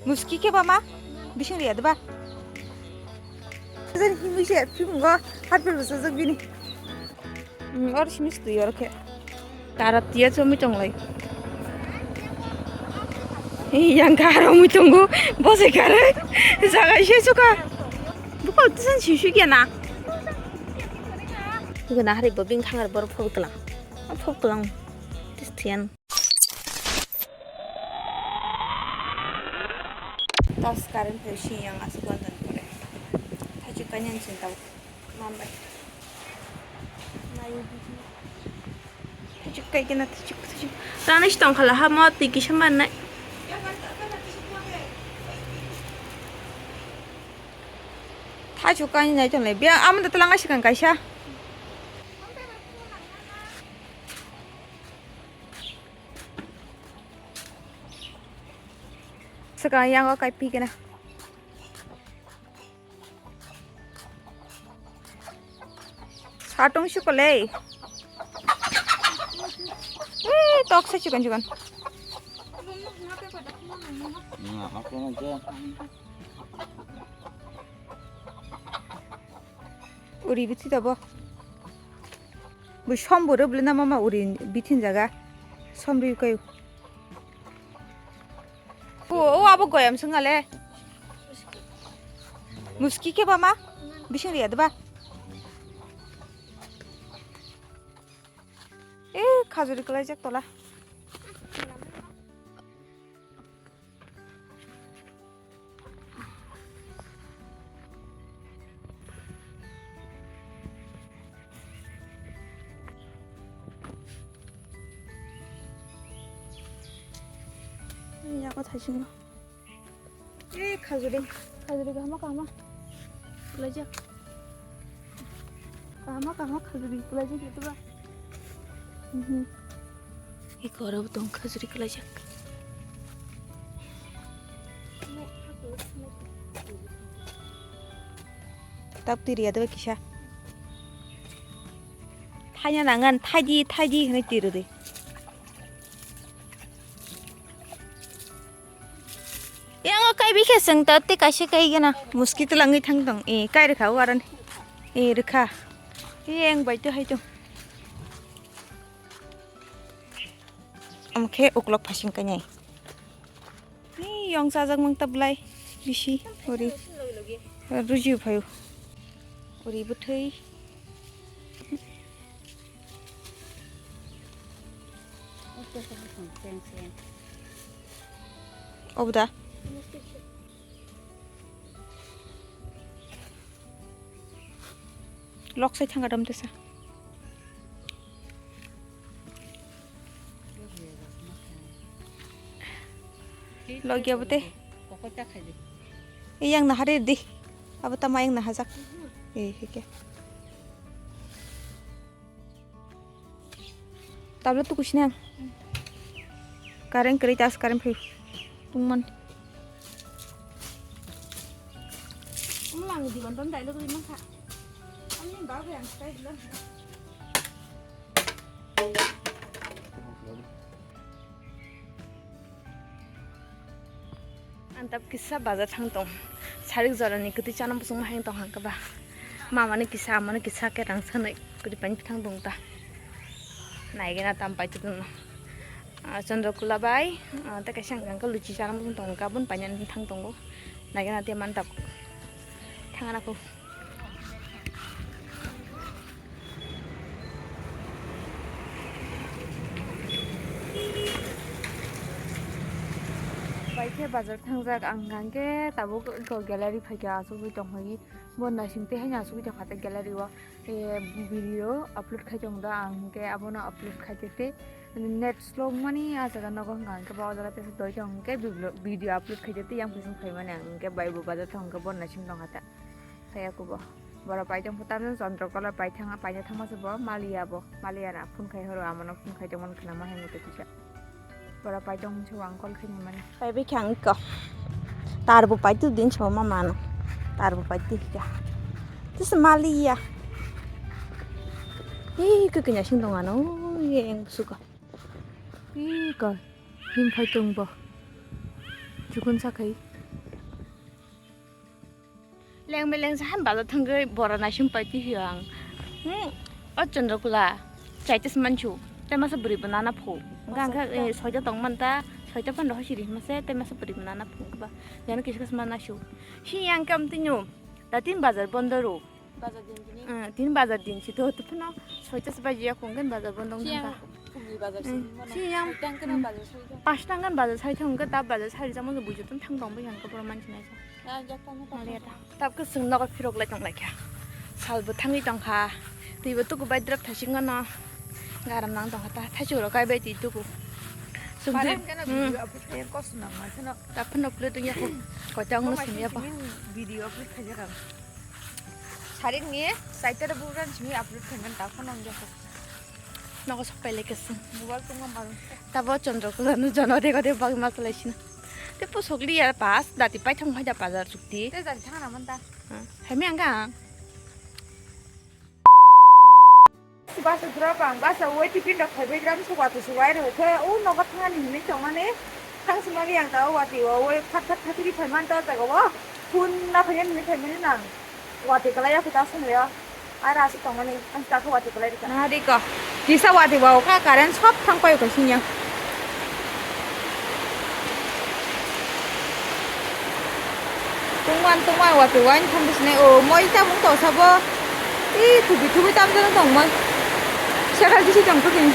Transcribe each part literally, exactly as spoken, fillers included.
Muski khe ba ma? Bising riya de ba? Jan himui se phimung go, hapir bwsajak bini. Hmm, or simi stui or khe. Tara tiya chomui tonglai. Yang karo mui tongo, bose kare. Jaga se suka. Bukol tisan sisui kya na. Gana hari bo bing khangar bor phobikla. Phobikla. Tis thian. Tas current phai siyang aswk wan jan pore. Thaichuk kanya chinta mambai. Nayu biji. Thaichuk kai kena thaichuk thaichuk. Rani sitong khala ha mo twi kisa mannai. Thaichuk kanya nai tonglai. Biya amda talang asikang kaisa. Swkang yango kai pi kena. Satung si kolei. Eh, tok sa chikon chikon. Uri bithi tabo. Bui som boro bwlwina mama uri bithin jaga. Som ri kai. O, o abo goyam sung ale. Muski khe ba ma? Bising riya de ba? Eh, khajuri kwlaijak tola. Yago thaisingo. Eh, khajuri, khajuri kahama kahama. Kwlaijak. Kahama kahama khajuri kwlaijak itu ba. Mhm. Iko oro tong khajuri kwlaijak. Tap tiri ada kisa. Thanya nangan thaji thaji hwnwi tiri di. Yang o kai bikhe seng ta te kaisa kai gana. Muski twlangwi thang tong. E kai rwkha o aron. E rwkha. E yang bai to hai to. Amkhe uklok phasing kanai. E yang sajak mang ta blai. Bisi ori. Ruji phayu. Ori bwthwi. Obo da. Lok sai thang adam tesa. Lok ya bete. Yang nahari di. Abo tama yang nahajak. Eh, hike. Tablet tu kusinang. Current kwrwi tas current phaio. Tungman. Umlang diban ton dialog ri mangkha. Ani babe ang style lang. Ang tab kisa bazar thang tong. Sarik jorani kwtwi chana muchungma hai tong hangkhe ba. Mamani kisa, amani kisa khe rang sanai kwtwi pani thang tong ta. Naigena tam pai tong no. Ah, Chandrakula bai, ah, tei kaisa hwnkha hwnkhe luchi chana muchung tong kha, bun painani thang tongo. Naigena tei mani tab thangna kho. Bai khe bazar thangjak ang hwnkhe tabuk gallery phaikha asugwi tongphai bo naising tei haino asugwi tongkha tei gallery o video upload khai tongda ang hwnkhe abono upload khai tei net slow mani ah jaga nogo hwnkha hwnkhe ba o jaga tei doi tong hwnkhe video upload khai tei yang bising phaimani ang hwnkhe bai bo bazar tong hwnkhe bo naising tongkha ta. Phai aku bo. Borok paitong pho tamjani Chandrakala paithang, paina thangma se bo maliya bo. Maliya na phone khai horo, amono phone khai tongmani khna ma hai muitu kisa. Borok paitong se ang call khai mani. Pai bai khang ko. Tar bo paitu din so ma mano. Tar bo paitu ka. Tis maliya. Ih, ke kenya sing dong ano. Ye yang suka. Ih, ka. Him phai tong bo. Chukun sakai. Leng beleng sa han bazar thangwi bora naising pai twi ang. Hmm, o Chandrakula, chaitas manchu, tei masa bwrwi bo nana phu. Hwnkha, hwnkha, eh, soita tong man ta, soita phan rw siri hwnma se, tei masa bwrwi bo nana phu ba. Jani kisa kisa ma nasu. Si yang kam tino, da tin bazar bondo ro. Bazar din tini? Eh, tin bazar din si to, to phano soita se baji ya kongken bazar bondo thangka. Phungni bazar sini mano. Siyang, soi tang kena, hmm, bazar soi tang. Pas tang kan bazar soi tang ke, ta bazar sari jamo je bujo tang tang tong bai hangka pura manchi nai sa. Ya, jak tang tang. Mali ata. Tap ke sung nogo phirok lai tong lai kha. Sal bo thangwi tong kha. Twi bo tuku bai drap thasing no. Garam nang tong kha ta. Thachu ro kai bai twi tuku. Sung. Pare twi, hangke na, hmm, video upload khayan kos nang ma kheno. Tap phano upload ya ko. Ko tang no sum ya pa. Video upload khayan. Sarik ni saita da buran simi upload khayan ta phano ya ko. Nogo sok pai lai kesung. Mobile tungma maru. Tabo Chandrakula no jono de gode bag ma khalai sina. Te pusok li ya pas dati pai thang phai da bazar chukti. Te jani thang na man ta. Ha, hai mi ang ga. Si basa dura bang, basa wai tipi dok phai bai gram su wati su wai ro khe, o nogo thang ni hinwi tong mani. Thang sima ri ang ta o wati o, wai phat phat phat ri phai man ta jaga o. Phun na phai ni phai mani nang. Wati kalai ya kita sini ya. Ara asuk tong mani, ang ta ko wati kalai rika. Na ri ko. Kisa wati ba ka current sob thang pai ko sinya. Tungwan tungwan wati wine thang sini o moi ta mung to sabo. I thubi thubi tam jana tong moi. Sakal kisi tong to kini.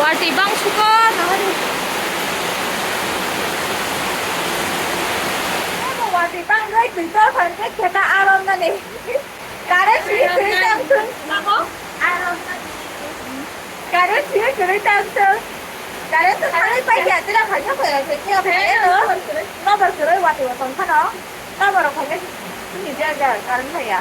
Wati bang suka na hari. Wati bang rai twi to kan ke kheta aron na ni. Kare sui kare tang tun. Kare sui kare tang tun. Kare tun kare pai ya tira khaja khaja khaja khaja no. No bar kare wati wa tong khano. No bar khaja ni ja ja kare na ya.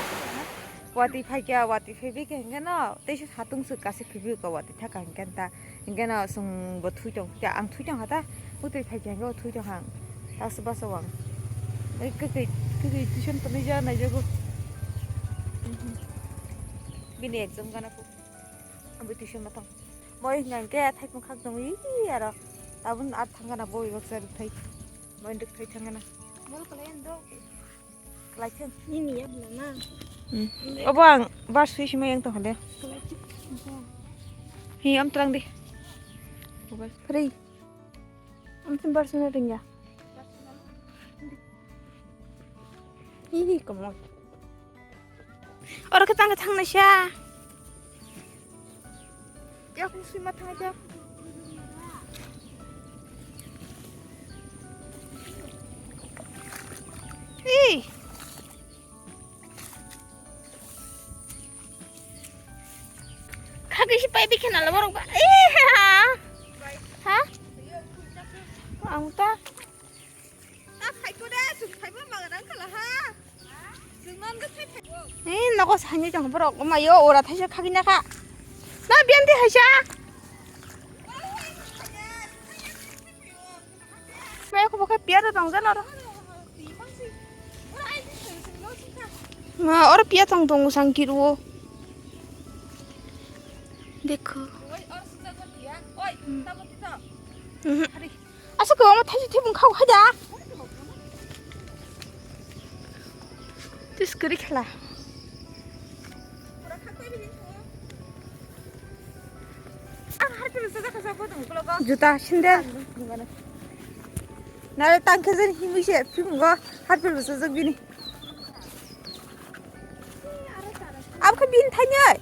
Wati phai kya, wati phai bi kya hingga no. Tei se satung se kasi phai bi ka wati thaka hingga ta. Hingke no chwng bo thui tong kha, ang thui tong kha ta, bwtwi phai khe hingke bo thui tong kha ang, ta se basa o ang. Ei kwtwi, kwtwi tuition tonwi ja naijago. Bini exam gana kho, ang bo tuition ma thang. Moi hingka hingke thaipung khak tongwi aro, tabun ar thang gana bo ibak sa rwk thai, moi rwk thai thang gana. Bol kalayan do. Kalaithung. Nini ya hwnna na. Hmm. Obo ang bar sui sima yang tong hade. Kalaithung. Hi, am terang di. Mobile. Free. Am sim bar sui na ring ya. Hi, hi, come on. Oro ke tang thang na sha. Yakung sui ma thang jak. Ih. Khagwi si pai bikhe nalo borok ba. Ih, ha. Ha? Ang ta. Ta phaikho de, chwng phaiba maga nang khala ha. Chwng nang khe phai phaibo. Ni nogo sani tong borok, ma yo ora thaisa khagina kha. Na biyan di haisa. Ma yo kho bo khe piya da tong jana ro. Ma oro piya tong tong sang kiro. Dekho. Oi, oro sung jago piya. Oi, hmm, tabo tito. Mhm. Hari. Asa kwbangma thaisa thibung khao hai da. Tis kwrwi khela. Juta, sandal. Nare tangkhe jen himui se phimungo harpel bwsajak bini. Abkhe bini thainai.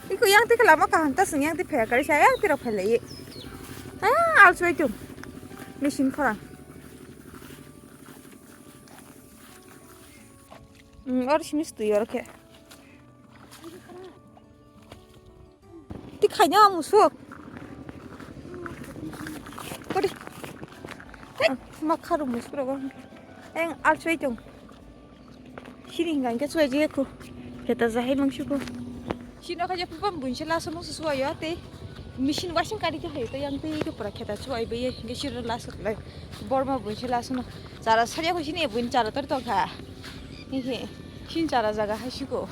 Iko yang twi khe lama kaham ta chwng yang twi phaiya kari sa yang twi rok phai lai. Ah, alsoi tum. Machine khorang. Hmm, or sini stui or khe. Ti khaina musuk. Kori. Hei, ma kharu musuk rogo. Eng alsoi tong. Sini hinga hinga chuai je ko. Keta jahai mangsuko. Sini khaja pupam bunse laso mangsu suai yo te. Machine washing kari ke hai to yang te ke pura keta chuai be ye. Ke siro laso lai. Borma bunse laso no. Chara saria ko sini bun chara tor to kha. He he. Sini chara jaga hai siko.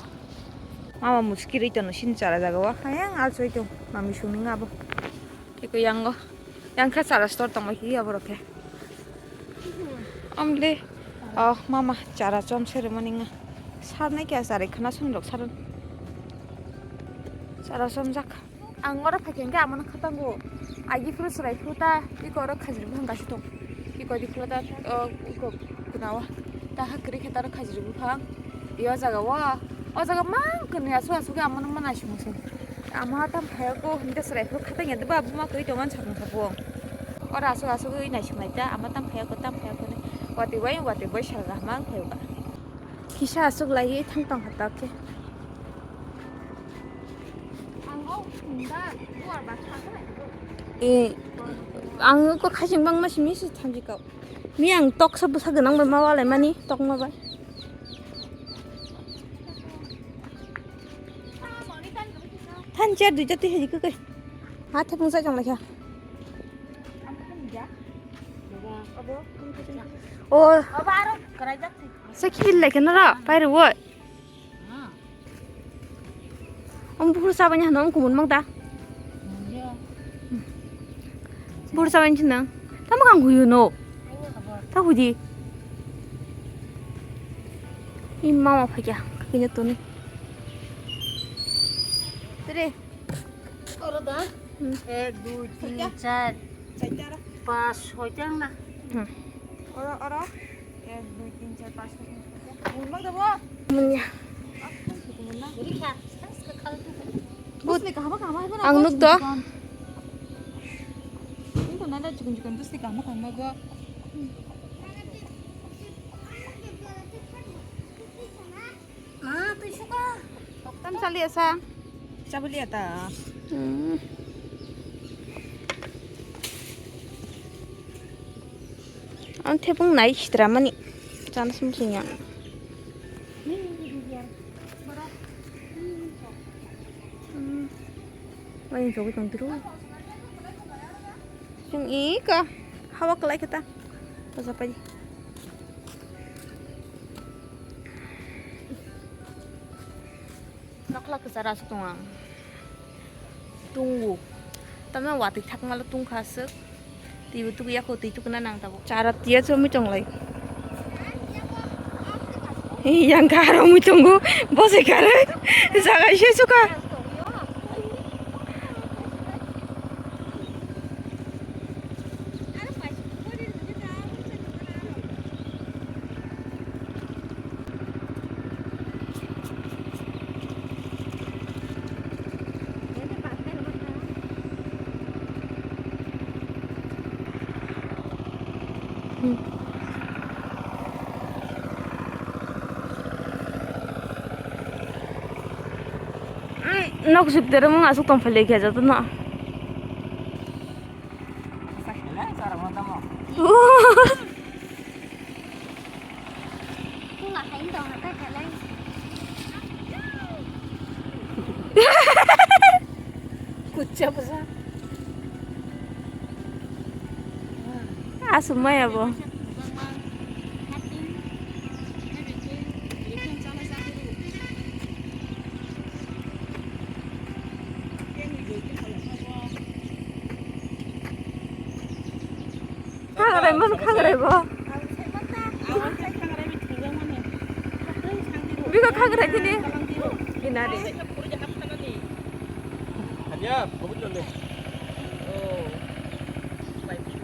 Mama muskiri to no sini chara jaga wa. Hayang alsoi to. Mami suni ngabo. Iko yango. Yang khe chara store tongbai khe ya borok khe. Amle. Oh, mama, chara chom se rwmani nga. Sarnai khe chara khna song rok saron. Chara chom jak. Ang oro phai khe hwnkhe amano khatango. Agi phuru chwrai phuru ta, iko oro khajir buphang kaisa tong. Iko di khula ta, o, iko gwnao. Ta ha kwrwi khe ta oro khajir buphang. Iyo jaga o, o jaga mang kwnwi aswk aswk khe amano ma naisingmo se. Ama tam phaiyago, hwnkhe chwrai phuru khatang ya diba, buma kwrwi tongmani sakung sapo. Oro aswk aswk wi naising lai ta, ama tam phaiyago, tam phaiyago ni. Watwi bai, watwi bai sal kaham ang phaiba. Kisa aswk laiwi thang tong kha ta khe. Eh, ang ko khasing bangma simi se thamji kau. Mi ang toksa bwsa gwnang bai ma walai mani, tokma bai. Than chair duita twi haji kwkwi. Ha thepung sa jang lai kha. O. Sa khil lai kha nara, pai rwoi. Ang bukur sabani hano ang kumun mang ta. Bukur sabani chinang. Tamo kang huyu no. Ta hudi. Imma ma phakya. Kakanya tuni. Tere. Oro da. Hmm. Ek, dui, tin, char, pas, soi ta na. Hmm. Oro, oro. Ek, dui, tin, char, pas, soi ta. Munya. Ang nuk do. Ma, twi suka. Tam chali asa. Chabuli ata. Hmm. Ang thepung nai sitra mani. Chana sum sing yang. Hmm. Wai jogwi tong tiro. Sing ika. Hawa kalai kita. Pajapai. Nokla kwcharo aswk tongo ang. Tungo. Tamno watwi thakmalo tungkha aswk. Twibo tukuya kho, twi tukuna nang tabuk. Chara tiya chomwi tonglai. Yang kha aro mui tongo. Bose kare. Jaga se suka. Nok sip tere mung asuk tong phale khe joto no. Kucha bwsa. Asuk maya bo. Khangrai mano khangrai bo. Biko khangrai tini. Kinari.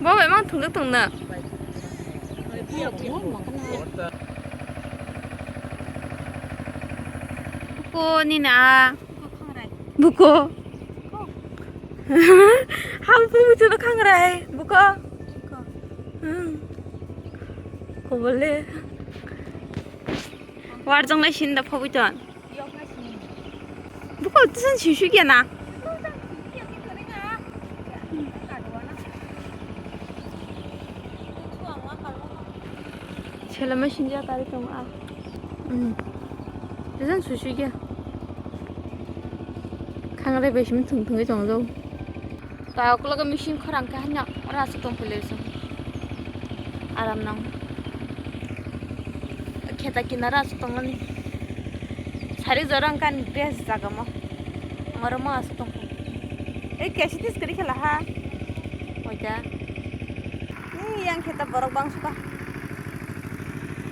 Bo bai mang thungduk thungna. Buko nina. Buko. Ham pung chuna khangrai. Buko. Hmm. Kobole. Warjong lai sinda phobui ton. Buko tisan sisui kena. Selama sinja kari tong a. Hmm. Tisan sisui ke. Khangrai bai simi thung thungwi tong do. Ta uklogo machine khorang khe hanya ora aswk tong philai se. Aram nang. Kheta kinaro aswk tong ani. Sari jora wngkha ani best jaga mo. Oro mo aswk tong. Ei, kesi tis kiri khela ha. Oja. Ni yang kheta borok bangsuka.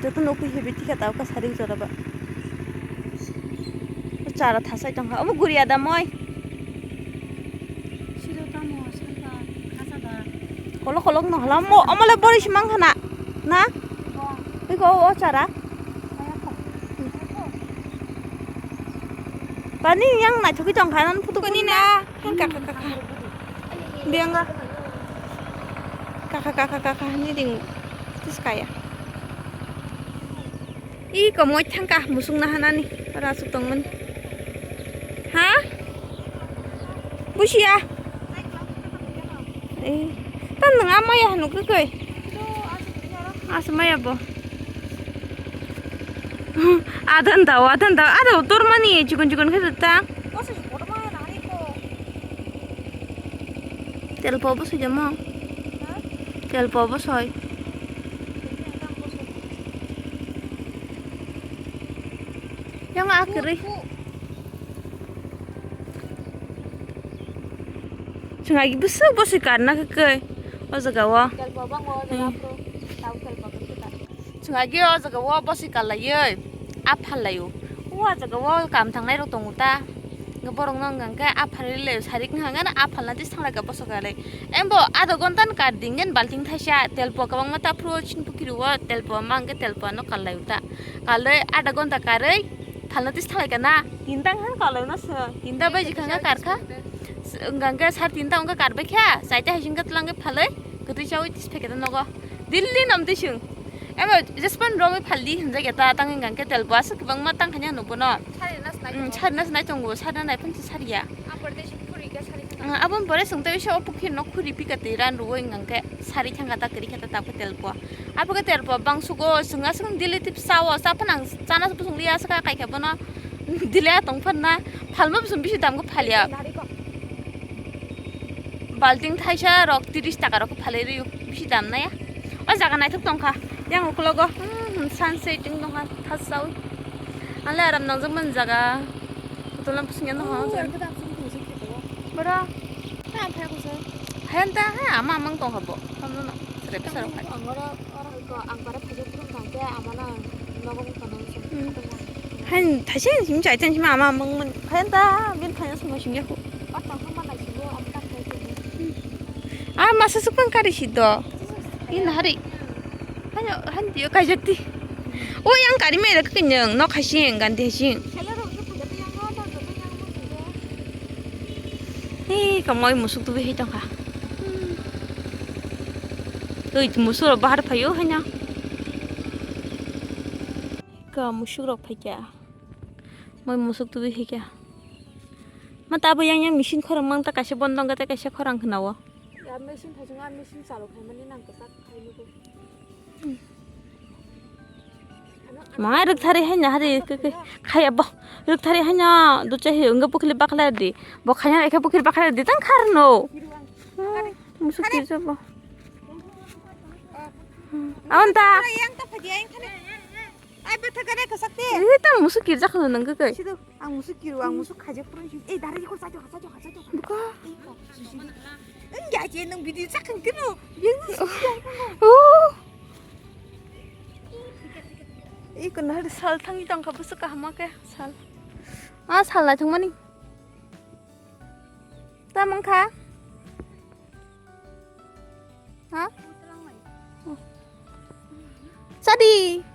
Joto nukui hibi tikha tau ka sari jora ba. Chara thasai tongkha. Obo guri ada moi. Siro tamo saka khasa da. Kolok kolok no hala mo, omo le bori simang khana. Na? Iko o chara. Pani yang naithogwi tongkha, nang phutuk pani na. Hang kaka kaka. Biang ga. Kaka kaka kaka ni ding. Tis kaya. I komoi thangka musung na hanani. Ora suk tongmani. Ha? Busia. Eh, tan nang amaya hanu kekoi. Asmaya bo. Adan daw, adan daw, ado tormani chikon chikon khe ta. Telpo bo soi jamo. Telpo bo soi. Yang akhiri. Chwng agi bwswk bwswi karna khe khe o jaga o. Telpo bang o jaga pro. Tau telpo khe ta. Chwng agi o jaga o bwswi karlaiwi aphal laio. O jaga o kam thangnai rok tongo ta. Borok no hwnkha khe aphal laio, sarik wngkha khe aphal na twi sanglai ka bwswk karlai. Embo adha ghonta ni kar ding yen balting thaisa telpo kwbangma ta phuru chini pukiri o telpo ma hwnkhe telpo no karlai ta. Karlai adha ghonta karwi phalna twi sanglai ka na. Tinta wngkha karlai no se. Tinta bai jikha wngkha karkha. Wngkha khe sar tinta wngkha karbai kha. Chaita hai wngkha twlang khe phalwi kwtwi chawi twi phai khe nogo. Delhi nom twi swng. Emo jespan romwi phaldi hinjak ya ta tang wngkha khe telpo aswk kwbangma tang khanya nubo no. Sari nas nai tongo. Sari nas nai tongo, sari na nai phunsi sari ya. Ang pore tei suk phuri khe sari thangkha. Abo pore swng tei se o pukhi no khuri pika twi ran ruwi wngkha khe sari thangkha ta kwrwi khe ta tabukhe telpo. Abo khe telpo bangsugo swng aswk Delhi tip sao sa phano ang chana bwswng liya aswk kai khe bono Delhi a tong phanna phalma bwswng bisi dam khe phalya. Balting thaisa rok tris taka rok phalwi rw bisi dam naya. O jaga naithok tongkha. Yang uklogo, hmm, sunset wng tongkha, thasawi. Ang le aram nangjak mani jaga. Kotolam pusinga no ha. Boro. Hayan ta, ha, ama amang tongkha bo. Tamo no. Sere bwsarok hai. Ang oro, oro ko ang bara phajak phuru tangkhe amana nogo tongkha. Hain thaisa simi chai tang simi ama amang man. Hayan ta bin thaisa simi simi ko. Ah, masa sukang kari sido. Ini hari. Hanya, han dia kajati. Oh, yang kari mera kenyang, nok hasing, ganti hasing. Hei, kamoi musuk tu hei tongkha. Oi, musuk ro bahar phayo hanya. Ka musuk rok phaikya. Moi musuk tu hei kya. Ma ta bo yang yang machine khorang mang ta kaisa bondong gata kaisa khorang khna o. Ya machine thajung a machine chalo khaimani nang kwchak khainwi bo. Ma rwkthari haino hari khe khe khaya bo rwkthari haino ducha hi wngkha pukhli bakla di bo khaya ekha pukhli bakla di tang kharno. Musuk kisa bo. Awan ta. Yang ta phadi yang khane. Ai, betha gana ka sakte. Eh, ta musuk kirjak no nang kai. Sido, ang musuk kiru, ang musuk khaje pura. Eh, dari ko sajo, sajo, sajo. Buka. Eh, ko. Enggak aja nang bidi sak kan keno. Yang musuk. Oh. Eh, ko nar sal thangi tang ka busuk ka hama ke sal. Ah, sal lai thang mani. Ta mangkha? Ha? Sadi.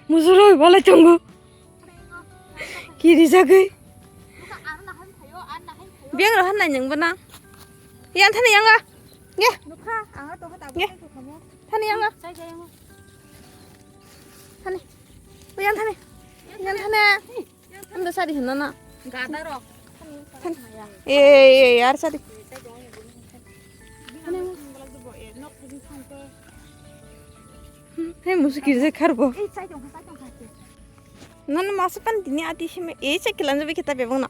Musuroi bolai tongo. Kiri jagoi. Biang rohan nai nang bana. Yang thani yang ga. Nge. Nge. Thani yang ga. Thani. Yang thani. Yang thani. Ando sari hino na. Gada rok. Thani. Eh, eh, eh, yar sari. Hei, musu kirje kharbo. Nono masa pan dini ati sime, eh, cek kilan jabe kita bebang na.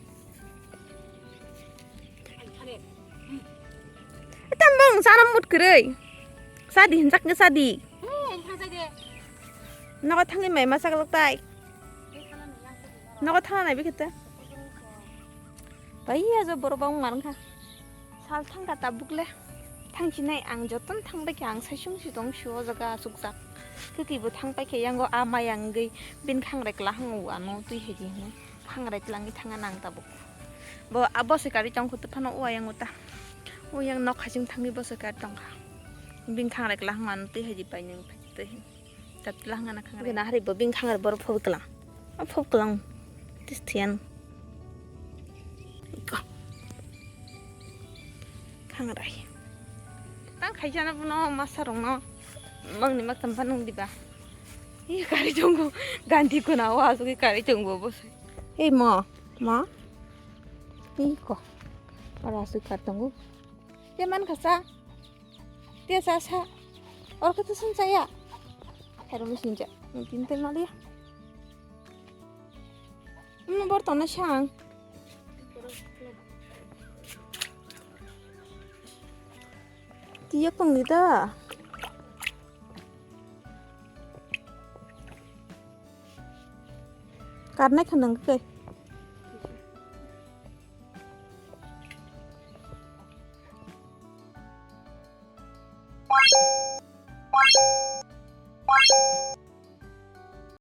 Tambang sana mut kwrwi. Sadi hinjak nge sadi. Nogo thangni mai masa kalok tai. Nogo thana nai bikita. Bai ya jo borok bang mar kha. Sal thang ka tabuk le. Thang chinai ang joton thang bai kha ang sai sung si tong si o jaga asuk jak. Kiki bo thang pai kha yango a mai ang gei bin khang rek la hang u ano tui hai di hne. Khang rek lang i thang nang tabuk. Bo abo se kari tong khu tu phano o yang uta. O yang nok khajing thang i bo se kari tong kha. Bin khang rek la hang ano tui hai di pai nang tui. Tat la hang na khang rek. Gana hari bo bin khang rek bor phob klang. A phob klang. Tis thian. Khangrai. Tang khaijana bono masa rongno. Mangni mak tampa nung diba. Ih, kari chungo. Ganti kuna wa sugi kari chungo bosai. Ei mo, ma. Ih ko. Ora sui kar tongo. Te man khasa. Te sa sa. Or kata sun saya. Hero mesin ja. Tin te malia. Mo bor tona sang. Tiya pang ni da. Karnai khanang kai.